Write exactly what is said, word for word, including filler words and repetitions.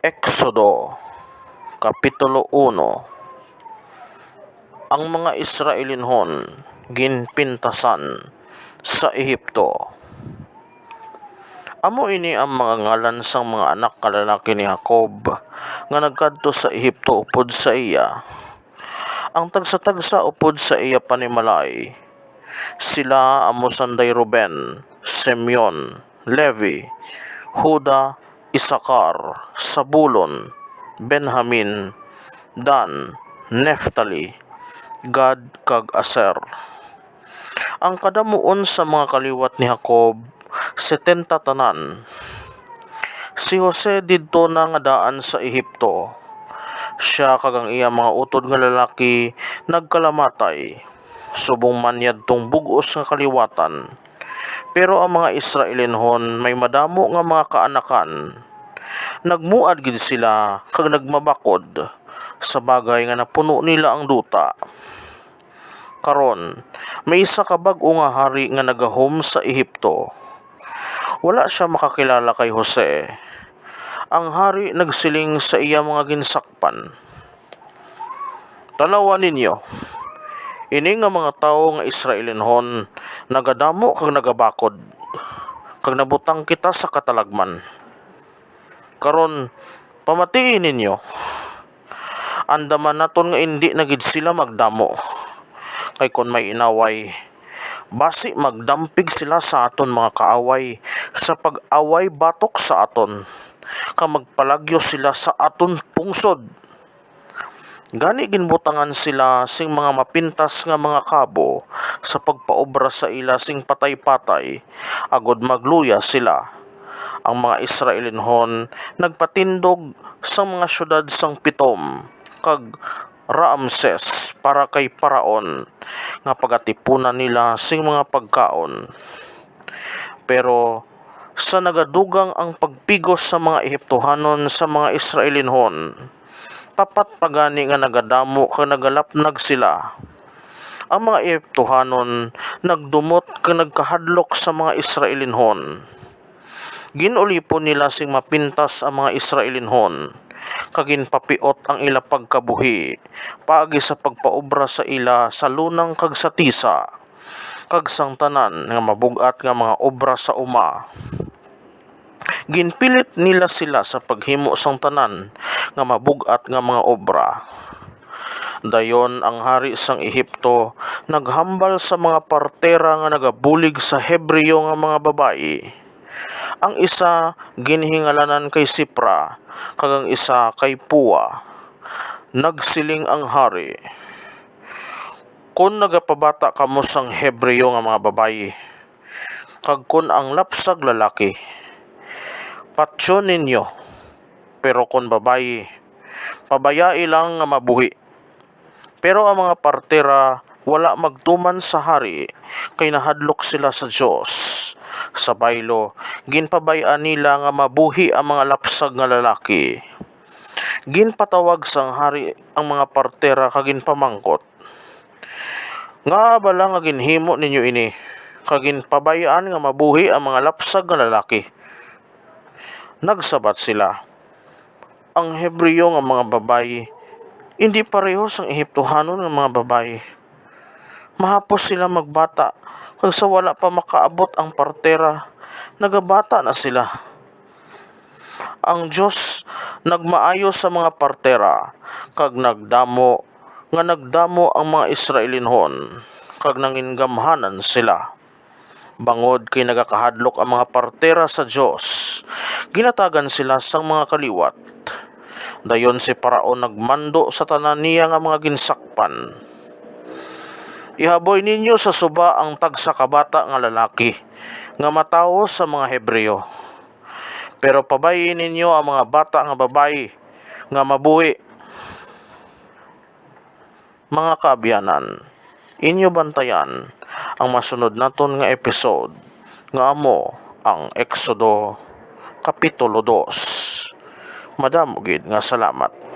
Exodo, Kapitulo uno. Ang mga Israelinhon ginpintasan sa Ehipto. Amo ini ang mga ngalan sang mga anak nga lalaki ni Jacob nga nagkadto sa Ehipto upod sa iya. Ang tagsa-tagsa upod sa iya panimalay. Sila amo sanday Ruben, Simeon, Levi, Juda, Isakar, Zabulon, Benjamin, Dan, Neftali, Gad, kag Aser. Ang kadamuon sa mga kaliwat ni Jacob, setenta tanan. Si Jose didto na nga daan sa Ehipto. Sia kag ang iya mga utod nga lalaki nagkalamatay, subong man yadtong bug-os nga kaliwatan. Pero ang mga Israelinhon may madamo nga mga kaanakan. Nagmuad gid sila kag nagmabakod sa bagay nga napuno nila ang duta. Karon, may isa ka bag-o nga hari nga nagahom sa Ehipto. Wala sia makakilala kay Jose. Ang hari nagsiling sa iya mga ginsakpan, "Tan-awa ninyo, ini nga mga tawo nga Israelinhon nagadamo kag nagabakod, kag nabutang kita sa katalagman. Karon, pamatii ninyo. Andaman naton nga indi na gid sila magdamo. Kay kon may inaway, basi magdampig sila sa aton mga kaaway sa pag-away batok sa aton, kag magpalagyo sila sa aton pungsod." Gani ginbutangan sila sing mga mapintas nga mga kabo sa pagpaobra sa ila sing patay-patay, agod magluya sila. Ang mga Israelinhon nagpatindog sang mga siyudad sang Pitom kag Raamses para kay Faraon, nga pagatipunan nila sing mga pagkaon. Pero sa nagadugang ang pagpigos sa mga Ehiptohanon sa mga Israelinhon, tapat pa gani nga nagadamo kag nagalapnag sila. Ang mga Ehiptohanon nagdumot kag nagkahadlok sa mga Israelinhon. Gin-ulipon nila sing mapintas ang mga Israelinhon, kag ginpapiot ang ila pagkabuhi paagi sa pagpaobra sa ila sa lunang kag sa tisa, kag sang tanan nga mabug-at nga mga obra sa uma. Ginpilit nila sila sa paghimo sang tanan nga mabug-at nga mga obra. Dayon ang hari sang Ehipto naghambal sa mga partera nga nagabulig sa Hebreo nga mga babayi. Ang isa ginhingalanan kay Sipra, kag ang isa kay Pua. Nagsiling ang hari, "Kon nagapabata kamo sang Hebreo nga mga babayi, kag kon ang lapsag lalaki, patyon ninyo, pero kon babayi, pabayai lang nga mabuhi." Pero ang mga partera wala magtuman sa hari, kay nahadlok sila sa Dios. Sa baylo, ginpabay-an nila nga mabuhi ang mga lapsag nga lalaki. Ginpatawag sang hari ang mga partera kag ginpamangkot, "Ngaa bala nga ginhimo ninyo ini, kag ginpabay-an nga mabuhi ang mga lapsag nga lalaki?" Nagsabat sila, "Ang Hebreo nga mga babayi indi pareho sang Ehiptohanon nga mga babayi. Mahapos sila magbata, kag sa wala pa makaabot ang partera, nagabata na sila. Ang Dios nagmaayo sa mga partera, kag nagdamo nga nagdamo ang mga Israelinhon, kag nangingamhanan sila. Bangod kay nagakahadlok ang mga partera sa Dios, ginatagan sila sang mga kaliwat. Dayon si Faraon nagmando sa tanan niya nga mga ginsakpan, 'Ihaboy ninyo sa suba ang tagsa ka bata nga lalaki nga matawo sa mga Hebreo, pero pabay-i ninyo ang mga bata nga babayi nga mabuhi.'" Mga kaabyanan, inyo bantayan ang masunod naton nga episode, nga amo ang Exodo Kapitulo dos. Madamo gid nga salamat.